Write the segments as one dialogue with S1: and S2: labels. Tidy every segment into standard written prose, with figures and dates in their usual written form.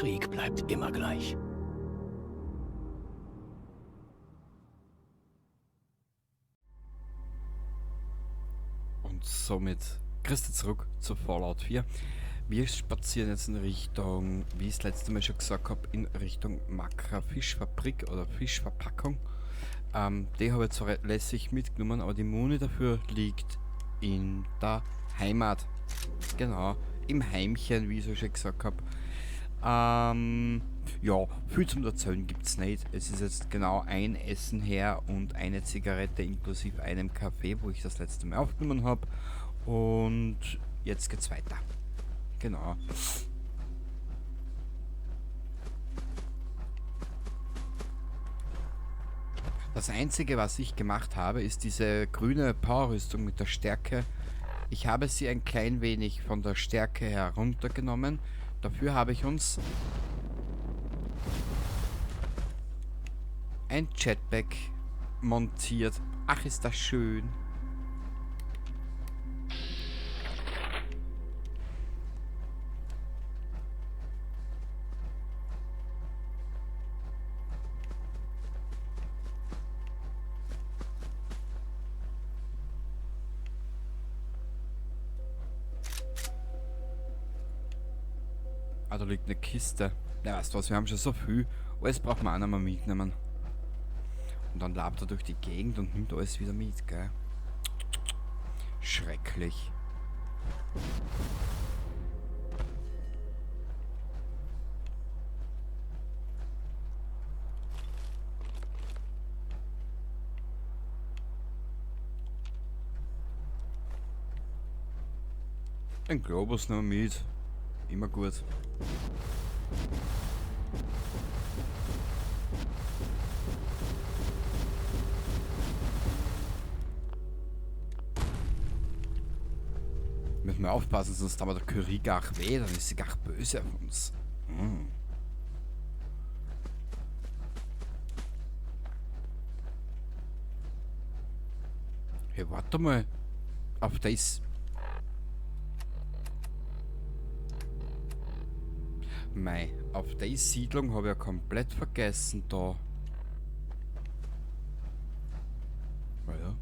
S1: Krieg bleibt immer gleich.
S2: Und somit Christi zurück zu Fallout 4. Wir spazieren jetzt in Richtung, wie ich es letzte Mal schon gesagt habe, in Richtung Makra Fischfabrik oder Fischverpackung. Die habe ich zwar lässig mitgenommen, aber die Muni dafür liegt in der Heimat. Genau, im Heimchen, wie ich so schon gesagt habe. Ja, viel zum Erzählen gibt's nicht. Es ist jetzt genau ein Essen her und eine Zigarette inklusive einem Kaffee, wo ich das letzte Mal aufgenommen hab. Und jetzt geht's weiter. Genau. Das Einzige, was ich gemacht habe, ist diese grüne Powerrüstung mit der Stärke. Ich habe sie ein klein wenig von der Stärke heruntergenommen. Dafür habe ich uns ein Jetpack montiert. Ach, ist das schön. Ah, da liegt eine Kiste. Ja, weißt du was, wir haben schon so viel. Alles braucht man auch nicht mehr mitnehmen. Und dann labt er durch die Gegend und nimmt alles wieder mit, gell? Schrecklich. Den Globus nehmen wir mit. Immer gut. Müssen wir aufpassen, sonst haben wir der Curie gar weh, dann ist sie gar böse auf uns. Hey, warte mal. Auf das. Mei, auf die Siedlung habe ich ja komplett vergessen da. Ja.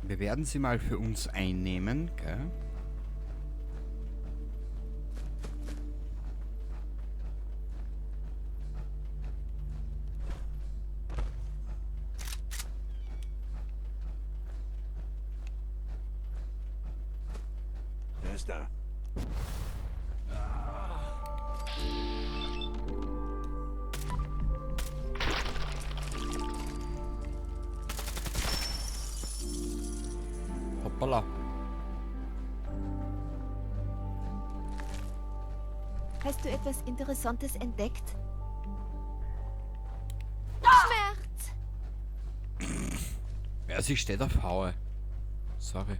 S2: Wir werden sie mal für uns einnehmen, gell?
S3: Wer ist da?
S2: Hoppala.
S4: Hast du etwas Interessantes entdeckt? Schmerz!
S2: Ja, sie steht auf Haue. Sorry.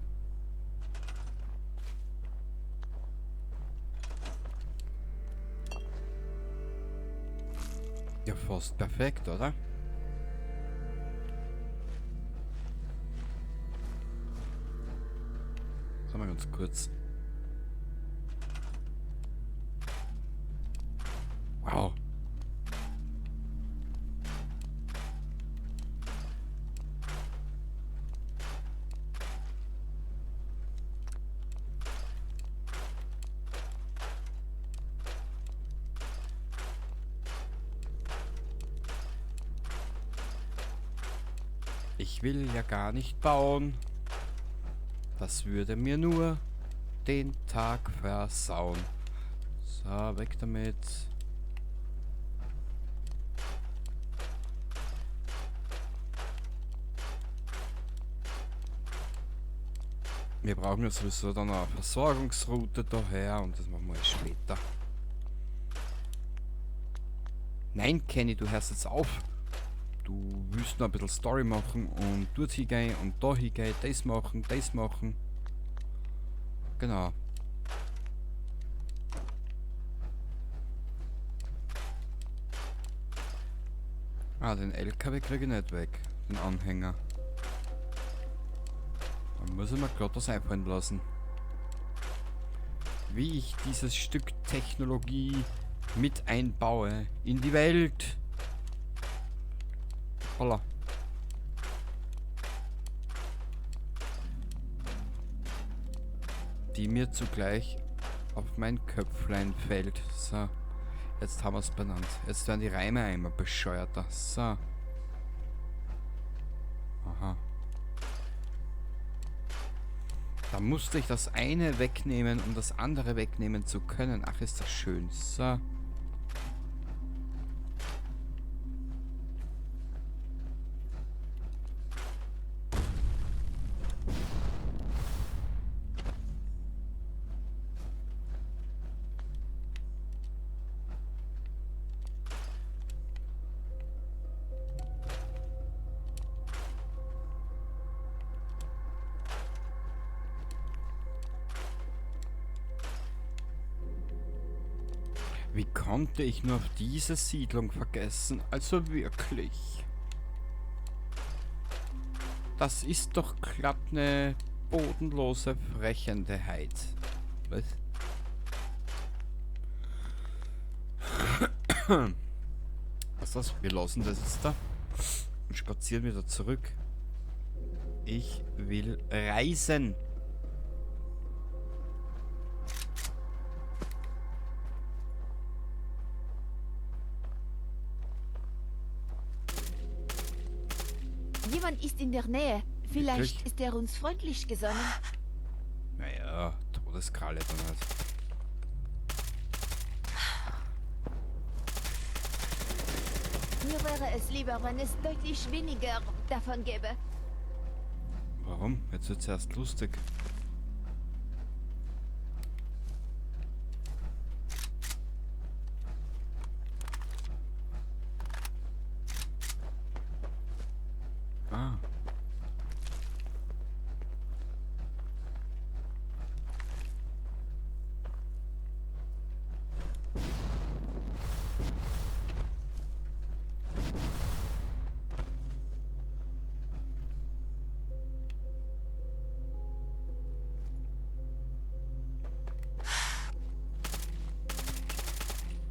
S2: Ja, fast perfekt, oder? Sag mal ganz kurz. Wow. Ich will ja gar nicht bauen. Das würde mir nur den Tag versauen. So, weg damit. Wir brauchen ja sowieso dann eine Versorgungsroute daher und das machen wir erst später. Nein, Kenny, du hörst jetzt auf. Du willst noch ein bisschen Story machen und dort hingehen und da hingehen, das machen, das machen. Genau. Ah, den LKW kriege ich nicht weg. Den Anhänger. Dann muss ich mir gerade das einfallen lassen. Wie ich dieses Stück Technologie mit einbaue in die Welt. Holla. Die mir zugleich auf mein Köpflein fällt. So. Jetzt haben wir es benannt. Jetzt werden die Reime einmal bescheuerter. So. Aha. Da musste ich das eine wegnehmen, um das andere wegnehmen zu können. Ach, ist das schön. So. Wie konnte ich nur auf diese Siedlung vergessen? Also wirklich. Das ist doch glatt eine bodenlose Frechheit. Was? Was ist das? Wir lassen das jetzt da und spazieren wieder zurück. Ich will reisen.
S4: Jemand ist in der Nähe. Vielleicht
S2: Wirklich?
S4: ist er uns freundlich gesonnen.
S2: Naja, Todeskralle dann halt.
S4: Mir wäre es lieber, wenn es deutlich weniger davon gäbe.
S2: Warum? Jetzt wird's erst lustig. Ah.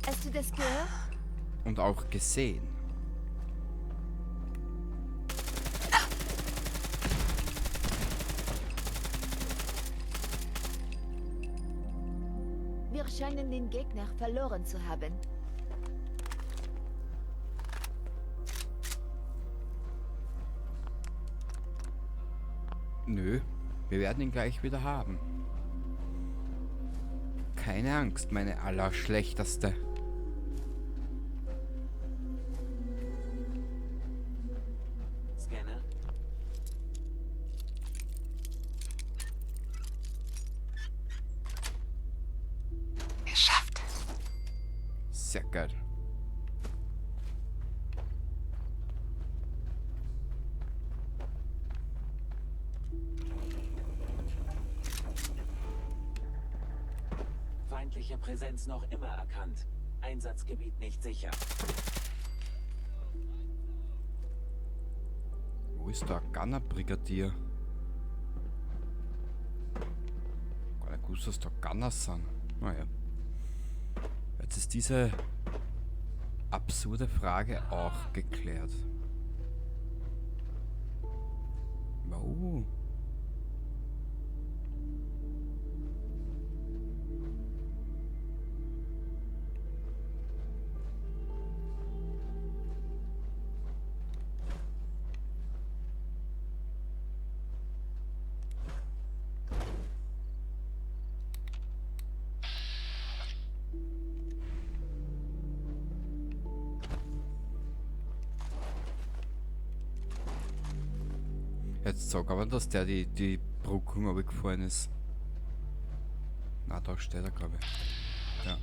S4: Hast du das gehört?
S2: Und auch gesehen.
S4: Wir scheinen den Gegner verloren zu haben.
S2: Nö, wir werden ihn gleich wieder haben. Keine Angst, meine Allerschlechteste.
S1: Scanner.
S5: Geschafft.
S2: Sehr geil.
S1: Feindliche Präsenz noch immer erkannt. Einsatzgebiet nicht sicher.
S2: Wo ist der Gunner-Brigadier? Gar nicht gewusst, dass da Gunners sind. Naja. Jetzt ist diese absurde Frage auch geklärt. Wow. Jetzt sag aber, dass der die Brückung runtergefallen ist. Na, da steht er, glaub ich. Ja.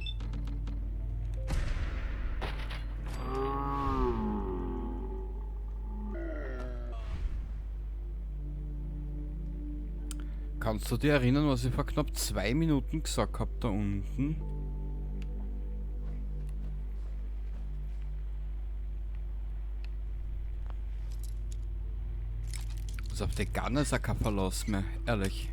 S2: Kannst du dich erinnern, was ich vor knapp 2 Minuten gesagt hab da unten? Also auf die Gunner ist auch kein Verlass mehr, ehrlich.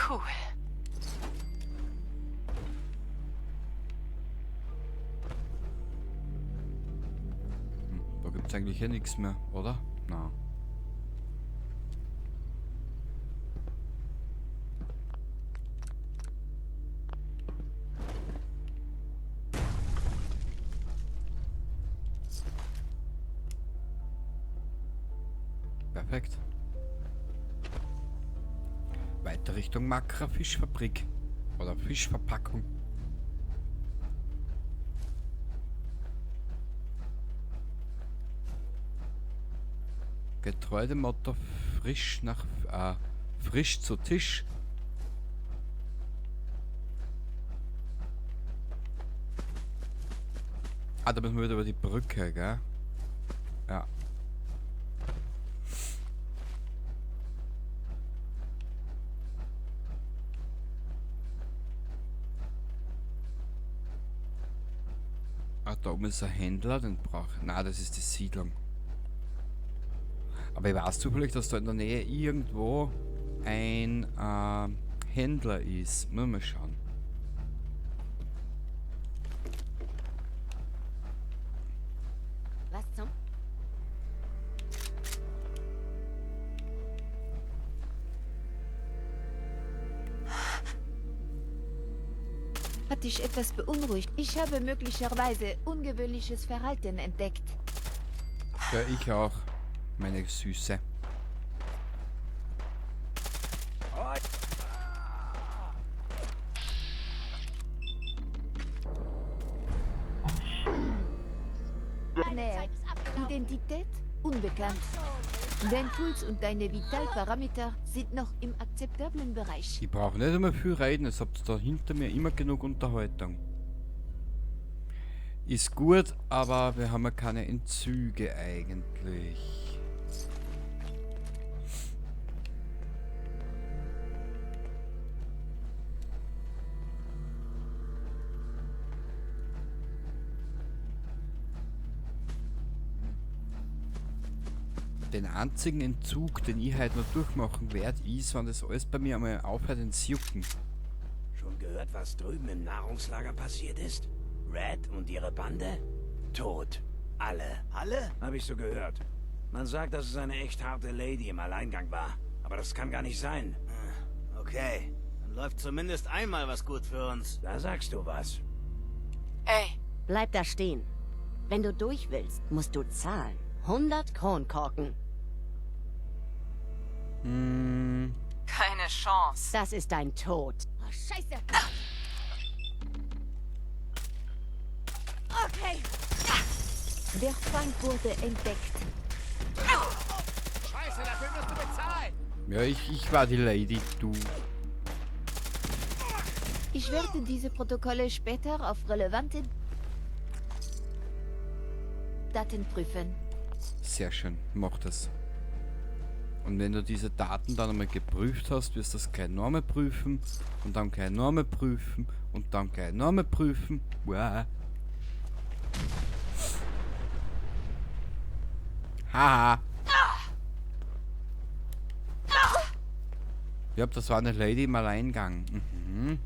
S5: Cool.
S2: Da gibt's eigentlich hier nichts mehr, oder? Na. Perfekt. Weiter Richtung Makra Fischfabrik oder Fischverpackung. Getreu dem Motto frisch nach frisch zu Tisch. Ah, da müssen wir wieder über die Brücke, gell? Ja. Ah, da oben ist ein Händler, den brauch ich. Nein, das ist die Siedlung. Aber ich weiß zufällig, dass da in der Nähe irgendwo ein Händler ist. Müssen wir mal schauen.
S4: Was zum? Hat dich etwas beunruhigt? Ich habe möglicherweise ungewöhnliches Verhalten entdeckt.
S2: Ja, ich auch. Meine Süße.
S4: Nähe. Identität unbekannt. Dein Puls und deine Vitalparameter sind noch im akzeptablen Bereich.
S2: Ich brauche nicht einmal viel reden, es habt da hinter mir immer genug Unterhaltung. Ist gut, aber wir haben ja keine Entzüge eigentlich. Den einzigen Entzug, den ich heute noch durchmachen werde, ist, wenn das alles bei mir einmal aufhört, ins Jucken.
S3: Schon gehört, was drüben im Nahrungslager passiert ist? Red und ihre Bande? Tot. Alle.
S6: Alle?
S3: Hab ich so gehört. Man sagt, dass es eine echt harte Lady im Alleingang war. Aber das kann gar nicht sein.
S6: Okay. Dann läuft zumindest einmal was gut für uns.
S3: Da sagst du was.
S5: Ey.
S7: Bleib da stehen. Wenn du durch willst, musst du zahlen. 100 Kronkorken.
S2: Hm.
S5: Keine Chance.
S7: Das ist dein Tod.
S4: Oh, Scheiße. Okay. Der Feind wurde entdeckt.
S6: Scheiße, dafür wirst du bezahlen.
S2: Ja, ich war die Lady, du.
S4: Ich werde diese Protokolle später auf relevante Daten prüfen.
S2: Sehr schön, mach das. Und wenn du diese Daten dann einmal geprüft hast, wirst du das gleich nochmal prüfen und dann gleich nochmal prüfen und dann gleich nochmal prüfen. Wow. Haha. Ja, das war eine Lady im Alleingang. Mhm.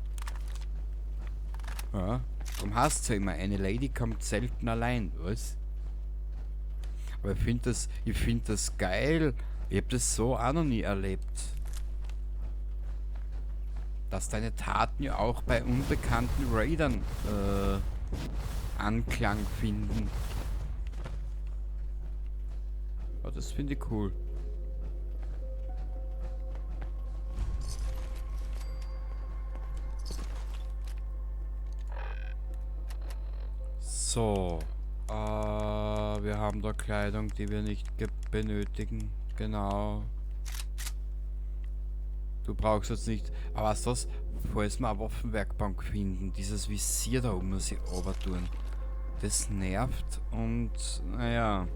S2: Ja, darum heißt's ja immer, eine Lady kommt selten allein, was? Aber ich find das geil. Ich hab das so auch noch nie erlebt. Dass deine Taten ja auch bei unbekannten Raidern Anklang finden. Ja, das finde ich cool. So. Wir haben da Kleidung, die wir nicht benötigen. Genau. Du brauchst jetzt nicht... Aber was ist das? Falls wir eine Waffenwerkbank finden, dieses Visier da oben muss ich runter tun. Das nervt und... naja.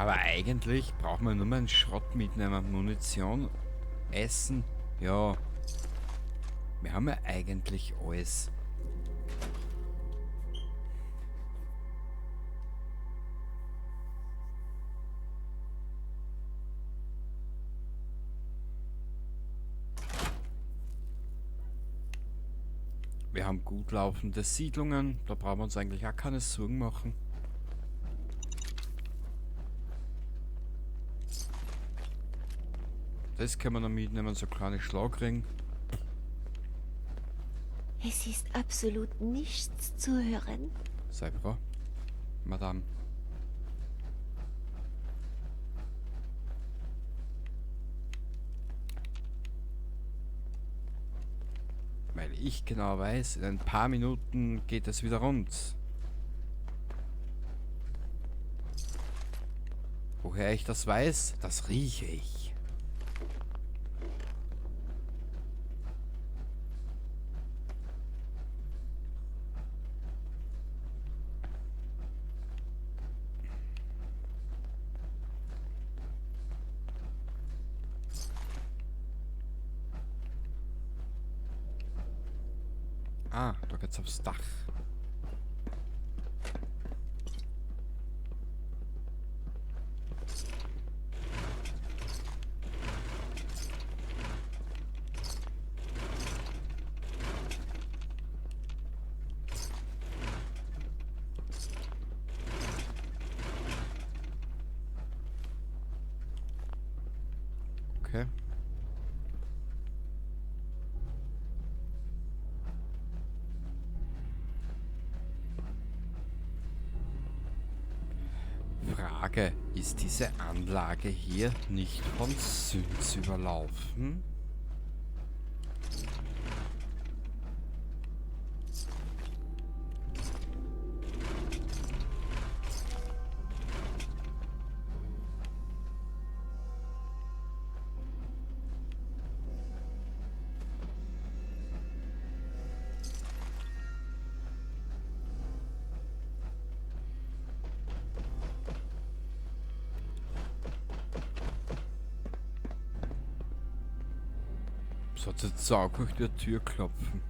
S2: Aber eigentlich braucht man nur mal einen Schrott mitnehmen. Munition, Essen, ja. Wir haben ja eigentlich alles. Wir haben gut laufende Siedlungen, da brauchen wir uns eigentlich auch keine Sorgen machen. Das können wir noch mitnehmen, so kleine Schlagring.
S4: Es ist absolut nichts zu hören.
S2: Sei froh, Madame. Weil ich genau weiß, in ein paar Minuten geht es wieder rund. Woher ich das weiß, das rieche ich. Ah, da geht's aufs Dach. Okay. Frage, ist diese Anlage hier nicht von Synths überlaufen? Das hat jetzt so angehört wie eine Tür klopfen.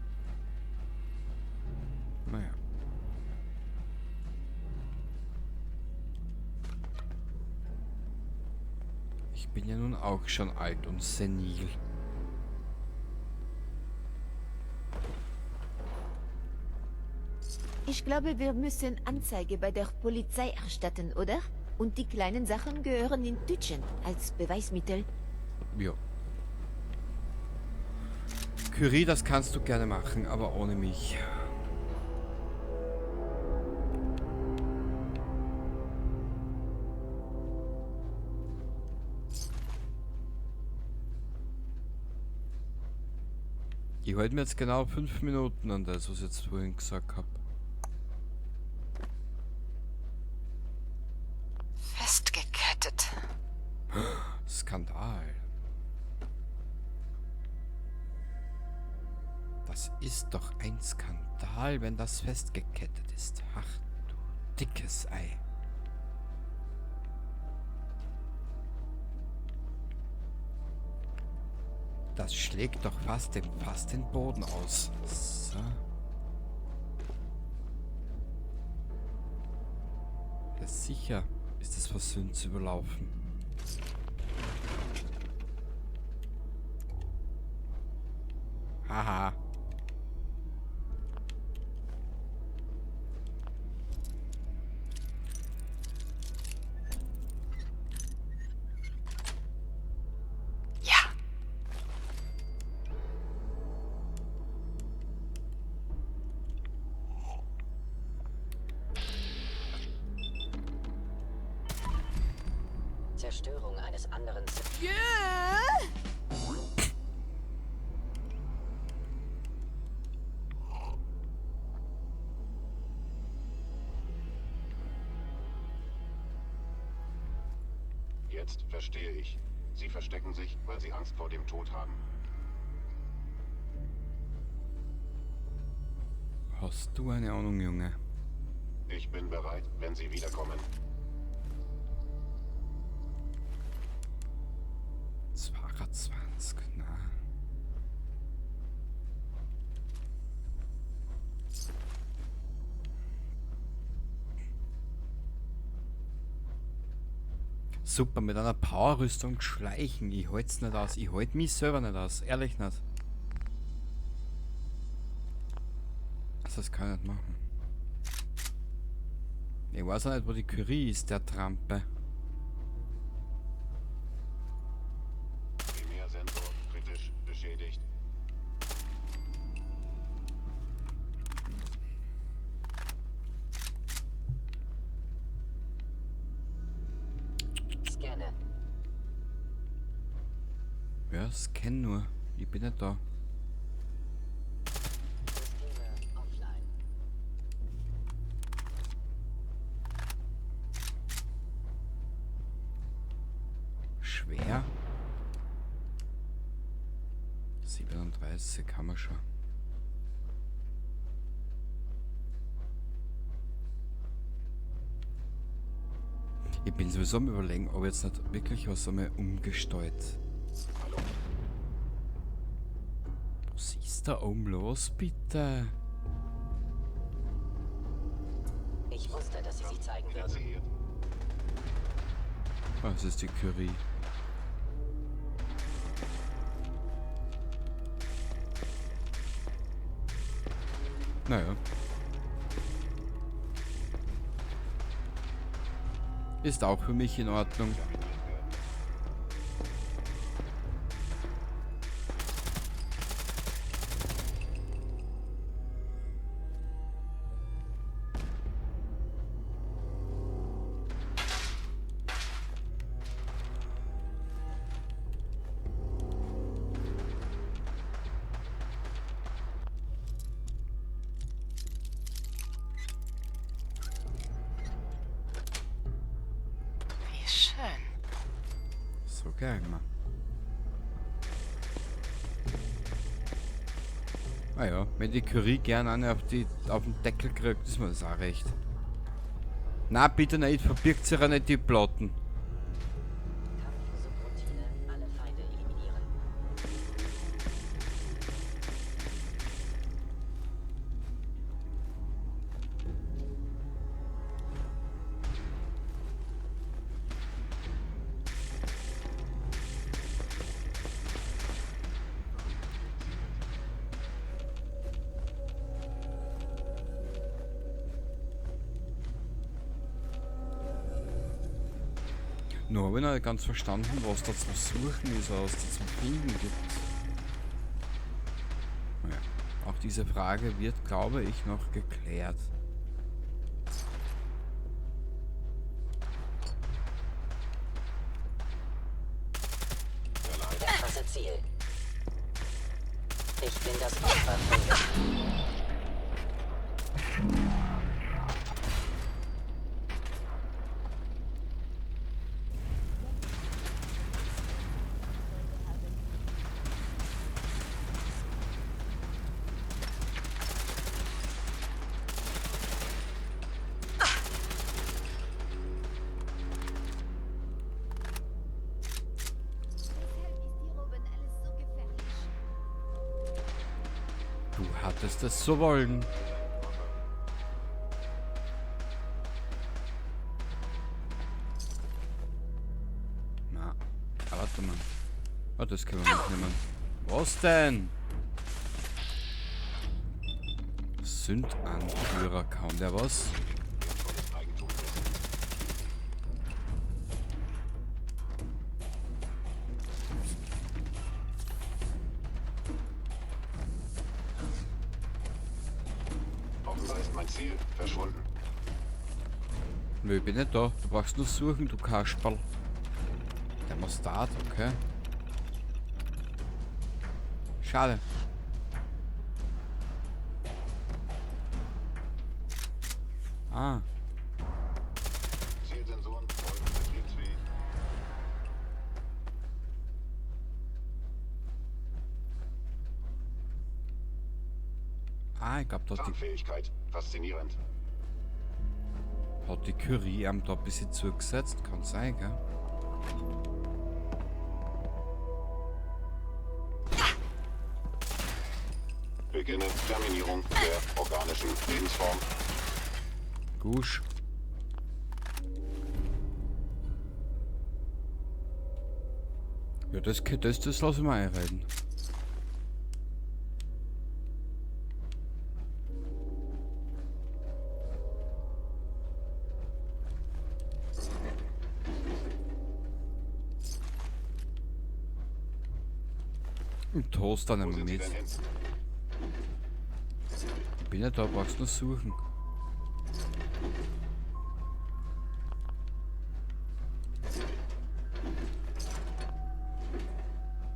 S2: Naja. Ich bin ja nun auch schon alt und senil.
S4: Ich glaube, wir müssen Anzeige bei der Polizei erstatten, oder? Und die kleinen Sachen gehören in Tütchen als Beweismittel.
S2: Ja. Curie, das kannst du gerne machen, aber ohne mich. Ich halte mir jetzt genau 5 Minuten an das, was ich jetzt vorhin gesagt hab.
S5: Festgekettet.
S2: Skandal. Das ist doch ein Skandal, wenn das festgekettet ist. Ach du dickes Ei. Das schlägt doch fast den Boden aus. So. Ja, sicher ist es versöhnt zu überlaufen. Haha.
S1: Zerstörung eines anderen.
S5: Yeah.
S8: Jetzt verstehe ich. Sie verstecken sich, weil sie Angst vor dem Tod haben.
S2: Hast du eine Ahnung, Junge?
S8: Ich bin bereit, wenn sie wiederkommen.
S2: 22, na. Super, mit einer Powerrüstung schleichen. Ich halt's nicht aus. Ich halt mich selber nicht aus. Ehrlich nicht. Also das kann ich nicht machen. Ich weiß auch nicht, wo die Curie ist, der Trampe.
S8: Primärsensor kritisch beschädigt.
S9: Scanne.
S2: Ja, scan nur. Ich bin nicht da.
S9: Systeme offline.
S2: Schwer. 37 haben wir schon. Ich bin sowieso am Überlegen, ob jetzt nicht wirklich was einmal umgestellt.
S8: Hallo.
S2: Was ist da oben los, bitte?
S9: Ich wusste, dass sie sich zeigen würden.
S8: Initiiert.
S2: Was ist die Curie? Naja. Ist auch für mich in Ordnung.
S8: Terminiert werden.
S5: Wie schön.
S2: So geil, Mann. Ah ja, wenn die Curie gerne eine auf den Deckel kriegt, ist mir das auch recht. Na, bitte nicht, verbirgt sich ja nicht die Platten.
S9: Kampfsubroutine, alle Feinde eliminieren.
S2: Nur habe ich noch nicht ganz verstanden, was da zu suchen ist, was da zu finden gibt. Naja, auch diese Frage wird, glaube ich, noch geklärt.
S9: Erfasse Ziel. Ich bin das Opfer von...
S4: Weshalb ist hier oben alles so gefährlich?
S2: Du hattest es so wollen. Na, warte mal. Oh, das können wir mitnehmen. Was denn? Synth-Anführer, kann der was?
S8: Wertvolles Eigentum dessen. Offenbar ist mein Ziel verschwunden.
S2: Nö, ich bin nicht da. Du brauchst nur suchen, du Kasperl. Thermostat, okay. Schade. Ah.
S8: Zielsensoren voll betriebsfähig.
S2: Ah, ich glaub, da hat die
S8: Tarnfähigkeit. Faszinierend.
S2: Hat die Curie ihm da ein bisschen zugesetzt? Kann sein, gell?
S8: Beginne Terminierung der organischen Lebensform.
S2: Gusch. Ja, das lass ich mal einreden. Einen Toaster nehmen wir mit. Ich bin ja da, brauchst nur suchen.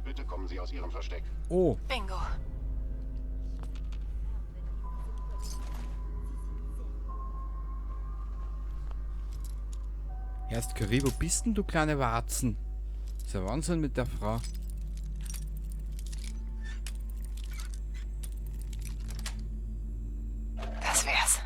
S8: Bitte kommen Sie aus Ihrem Versteck.
S2: Oh.
S5: Bingo.
S2: Erst Curie, wo bist denn du, kleine Warzen? Ist ja Wahnsinn mit der Frau.
S5: Das wär's.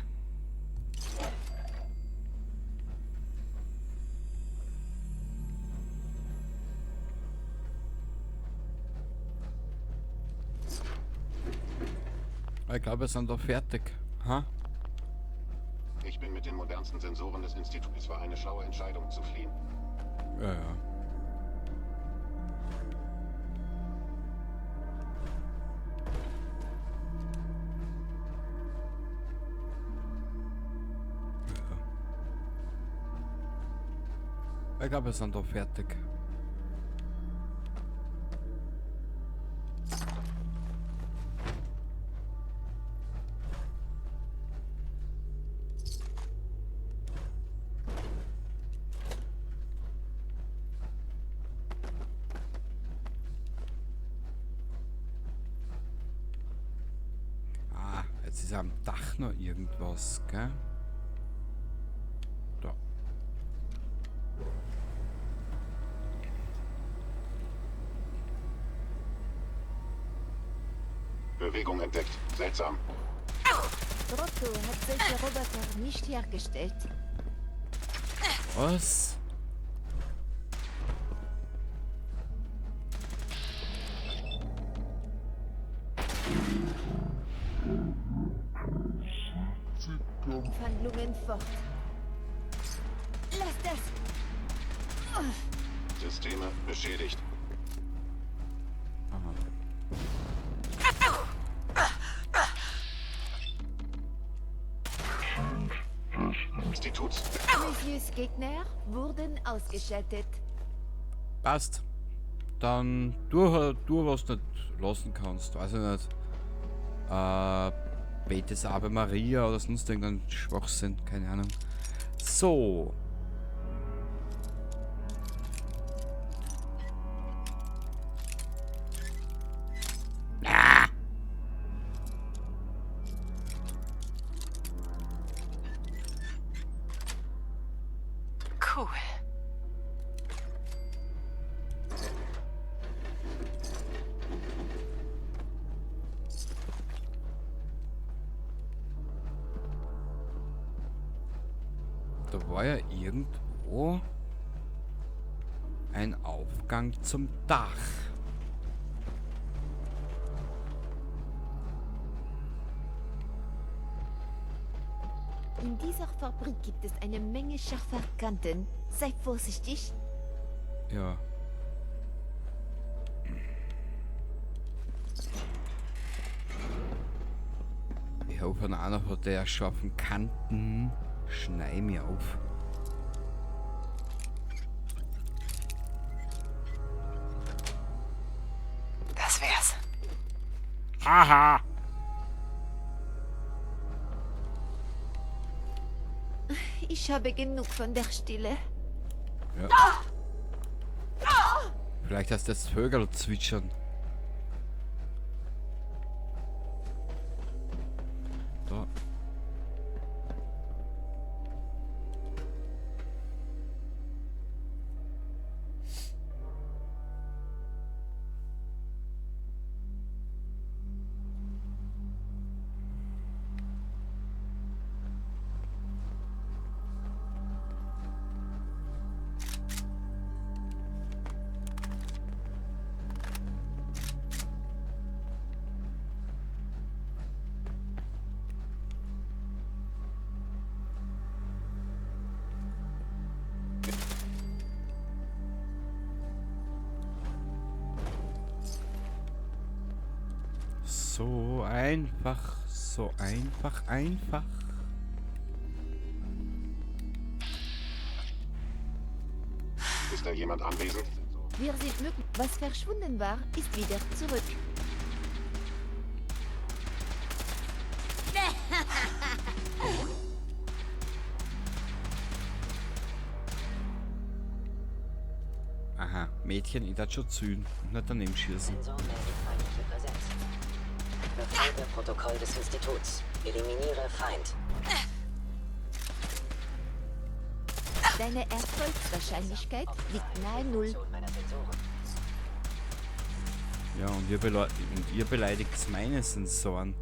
S2: Ich glaube, wir sind da fertig. Ha?
S8: Ich bin mit den modernsten Sensoren des Instituts. Es war eine schlaue Entscheidung, zu fliehen.
S2: Ja, ja. Ich glaube, wir sind da fertig. Ah, jetzt ist am Dach noch irgendwas, gell? Da.
S8: Bewegung entdeckt. Seltsam.
S4: Rotto hat solche Roboter nicht hergestellt.
S2: Was?
S4: Handlungen fort. Lass das!
S8: Systeme beschädigt.
S2: Aha.
S8: Instituts.
S4: Lucius Gegner wurden ausgeschaltet.
S2: Passt. Dann du, was nicht lassen kannst, weiß ich nicht. Betes Ave Maria oder sonst irgendein Schwachsinn, keine Ahnung. So. Ah!
S5: Cool.
S2: Da war ja irgendwo ein Aufgang zum Dach.
S4: In dieser Fabrik gibt es eine Menge scharfer Kanten. Sei vorsichtig.
S2: Ja. Ich hoffe, an einer von der scharfen Kanten schnei mir auf.
S5: Das wär's.
S2: Haha.
S4: Ich habe genug von der Stille.
S2: Ja. Vielleicht hast du jetzt Vögel zwitschern. Da. So einfach, so einfach, einfach.
S8: Ist da jemand anwesend?
S4: Wir sind möglich. Was verschwunden war, ist wieder zurück.
S2: Aha, Mädchen, ich darf schon zünden und nicht daneben schießen.
S9: Sensor meldet feindliche Präsenz. Befolge Protokoll des Instituts. Eliminiere Feind.
S4: Deine Erfolgswahrscheinlichkeit liegt nahe Null.
S9: Meiner Sensoren.
S2: Ja, und ihr beleidigt meine Sensoren.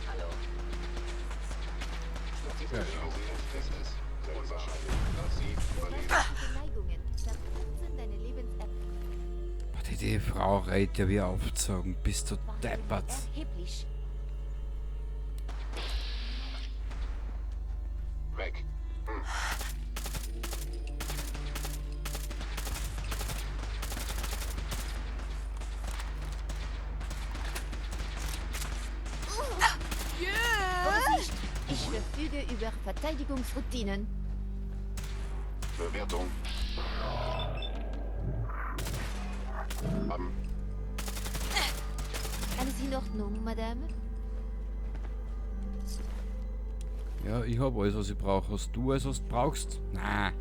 S9: Hallo.
S8: Es ist unwahrscheinlich, dass Sie überleben.
S4: Neigungen verkürzen deine Lebenserwartung
S2: Die Frau reit ja wie aufgezogen. Bist du deppert.
S4: erheblich.
S8: Weg.
S4: Vorsicht! Ich verfüge über Verteidigungsroutinen.
S8: Bewertung.
S4: Alles in Ordnung, Madame?
S2: Ja, ich hab alles, was ich brauche. Hast du alles, was du brauchst? Na.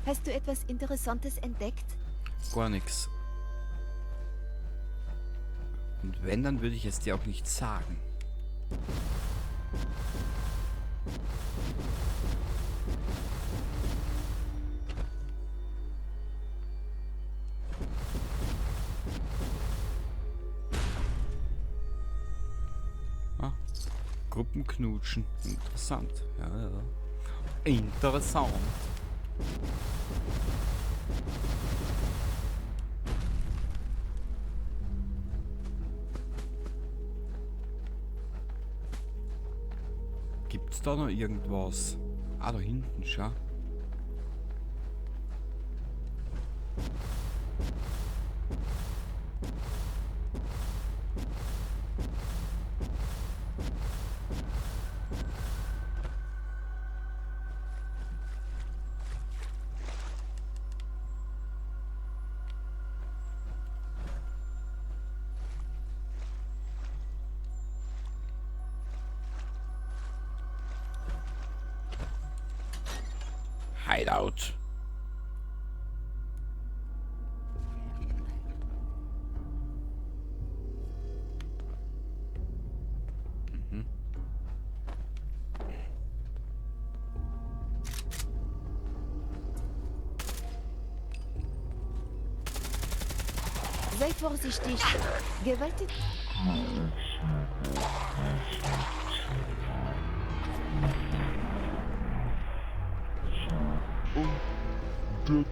S4: Hast du etwas Interessantes entdeckt?
S2: Gar nichts. Und wenn, dann würde ich es dir auch nicht sagen. Ah, Gruppenknutschen. Interessant. Ja, ja. Interessant. Gibt's da noch irgendwas? Ah, da hinten, schau. Hideout. Mhm.
S4: Sei vorsichtig. Gewaltig.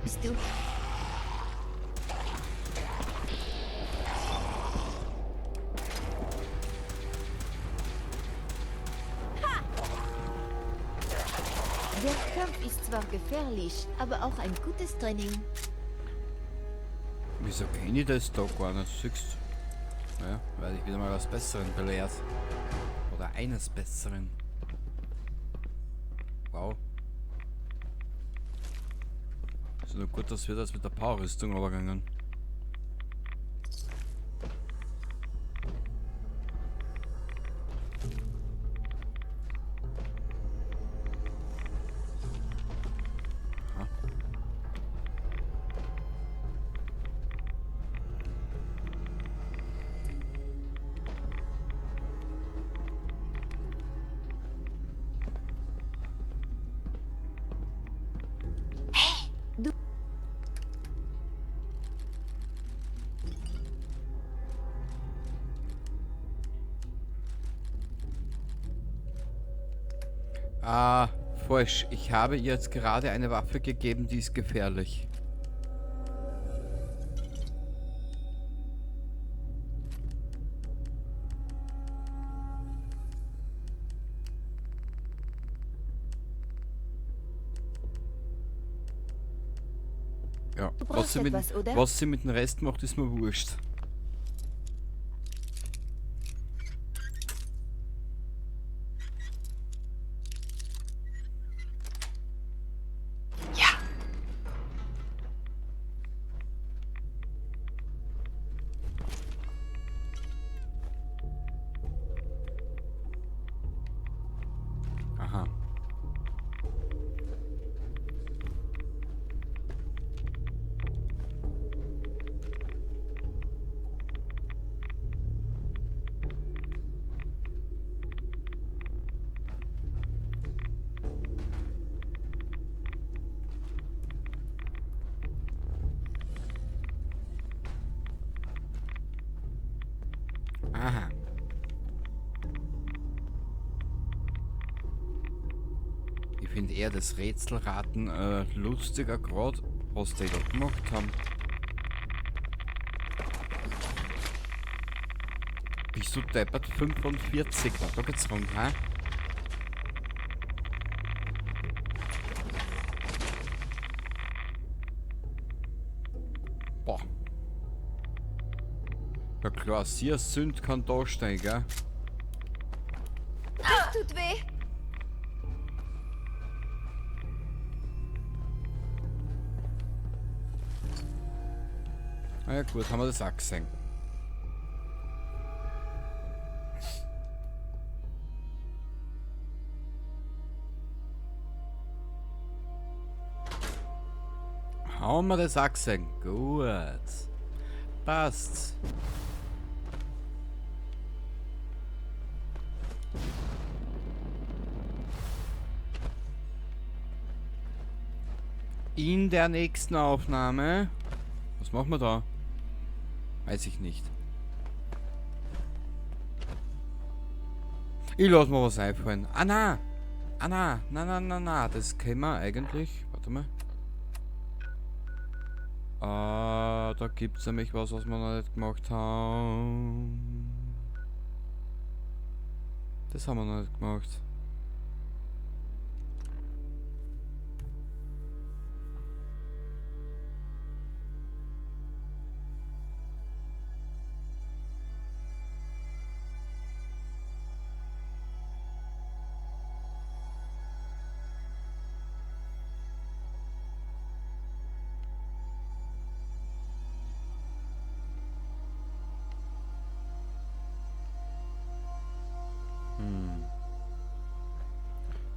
S4: Bist du? Ha! Der Kampf ist zwar gefährlich, aber auch ein gutes Training.
S2: Wieso kenne ich das da gar nicht? Siehst du? Naja, werde ich wieder mal was Besseren belehrt. Oder eines Besseren. Wow. Ist nur gut, dass wir das mit der Power-Rüstung übergangen. Ah, falsch. Ich habe ihr jetzt gerade eine Waffe gegeben, die ist gefährlich. Ja,
S4: Du brauchst etwas, oder?
S2: was sie mit dem Rest macht, ist mir wurscht.
S5: Ja.
S2: Aha. Aha. Ich finde eher das Rätselraten lustiger grad, was die da gemacht haben. Bist du deppert? 45, na, da geht's rund, hä? Boah. Ja klar, sehr Sünd kann da stehen, gell?
S4: Das tut weh.
S2: Na ja gut, haben wir das auch gesehen. Haben wir das auch gesehen? Gut. Passt. In der nächsten Aufnahme. Was machen wir da? Weiß ich nicht. Ich lass mir was einfallen. Ah, na! Ah, na! Na, na, na, na. Das kennen wir eigentlich. Warte mal. Ah, da gibt's nämlich was, was wir noch nicht gemacht haben. Das haben wir noch nicht gemacht.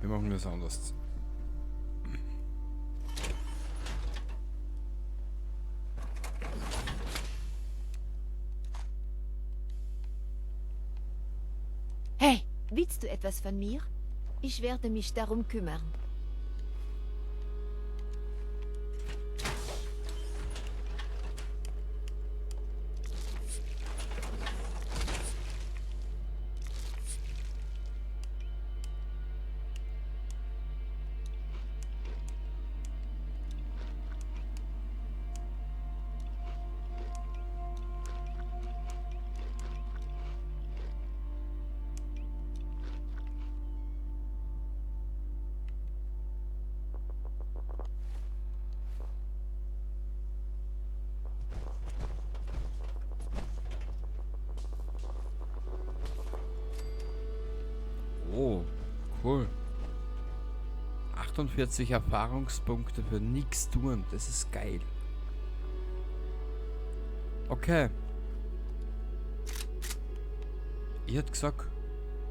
S2: Wir machen das anders.
S4: Hey, willst du etwas von mir? Ich werde mich darum kümmern.
S2: Oh, cool. 48 Erfahrungspunkte für nix tun. Das ist geil. Okay. Ich hätte gesagt,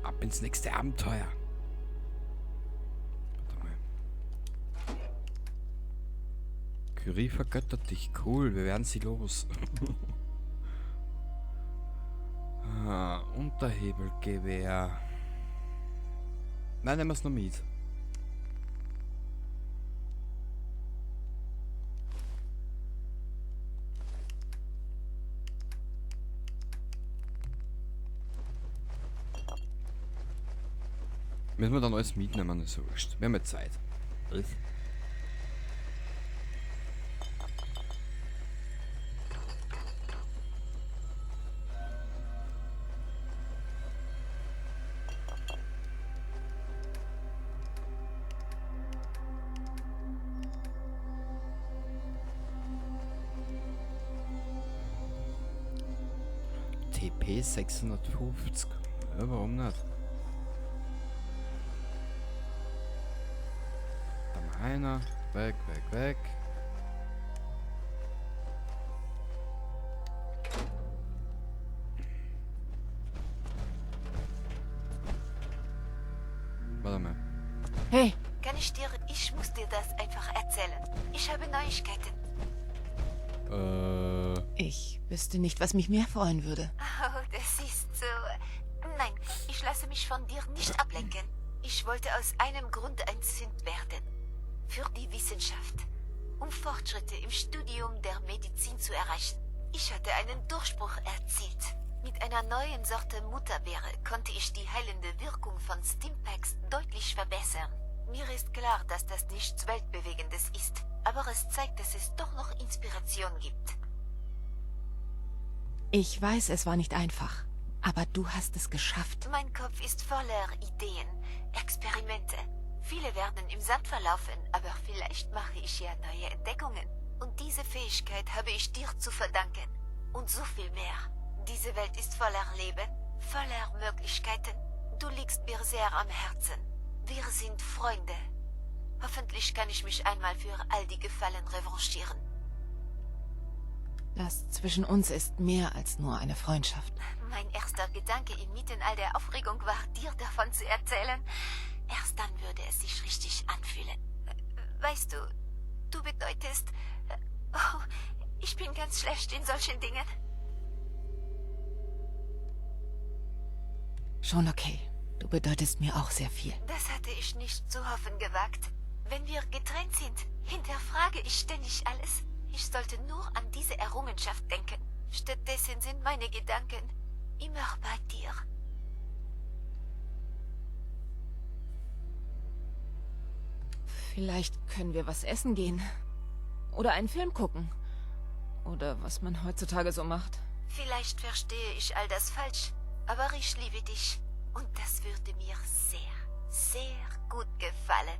S2: ab ins nächste Abenteuer. Warte mal. Curie vergöttert dich. Cool, wir werden sie los. Ah, Unterhebelgewehr. Nein, nehmen wir's noch mit. Müssen wir dann alles mitnehmen, ist ja wurscht. Wir haben ja Zeit. Was? TP 650. Ja, warum nicht? Da mal einer. Weg, weg, weg. Warte mal.
S5: Hey,
S4: Kann ich dir... Ich muss dir das einfach erzählen. Ich habe Neuigkeiten.
S5: Ich wüsste nicht, was mich mehr freuen würde.
S4: Oh, das ist so... Nein, ich lasse mich von dir nicht ablenken. Ich wollte aus einem Grund ein Synth werden. Für die Wissenschaft. Um Fortschritte im Studium der Medizin zu erreichen. Ich hatte einen Durchbruch erzielt. Mit einer neuen Sorte Mutterbeere konnte ich die heilende Wirkung von Stimpaks deutlich verbessern. Mir ist klar, dass das nichts Weltbewegendes ist, aber es zeigt, dass es doch noch Inspiration gibt.
S5: Ich weiß, es war nicht einfach, aber du hast es geschafft.
S4: Mein Kopf ist voller Ideen, Experimente. Viele werden im Sand verlaufen, aber vielleicht mache ich ja neue Entdeckungen. Und diese Fähigkeit habe ich dir zu verdanken. Und so viel mehr. Diese Welt ist voller Leben, voller Möglichkeiten. Du liegst mir sehr am Herzen. Wir sind Freunde. Hoffentlich kann ich mich einmal für all die Gefallen revanchieren.
S5: Das zwischen uns ist mehr als nur eine Freundschaft.
S4: Mein erster Gedanke inmitten all der Aufregung war, dir davon zu erzählen. Erst dann würde es sich richtig anfühlen. Weißt du, du bedeutest... Oh, ich bin ganz schlecht in solchen Dingen.
S5: Schon okay. Du bedeutest mir auch sehr viel.
S4: Das hatte ich nicht zu hoffen gewagt. Wenn wir getrennt sind, hinterfrage ich ständig alles. Ich sollte nur an diese Errungenschaft denken. Stattdessen sind meine Gedanken immer bei dir.
S5: Vielleicht können wir was essen gehen. Oder einen Film gucken. Oder was man heutzutage so macht.
S4: Vielleicht verstehe ich all das falsch, aber ich liebe dich. Und das würde mir sehr, sehr gut gefallen.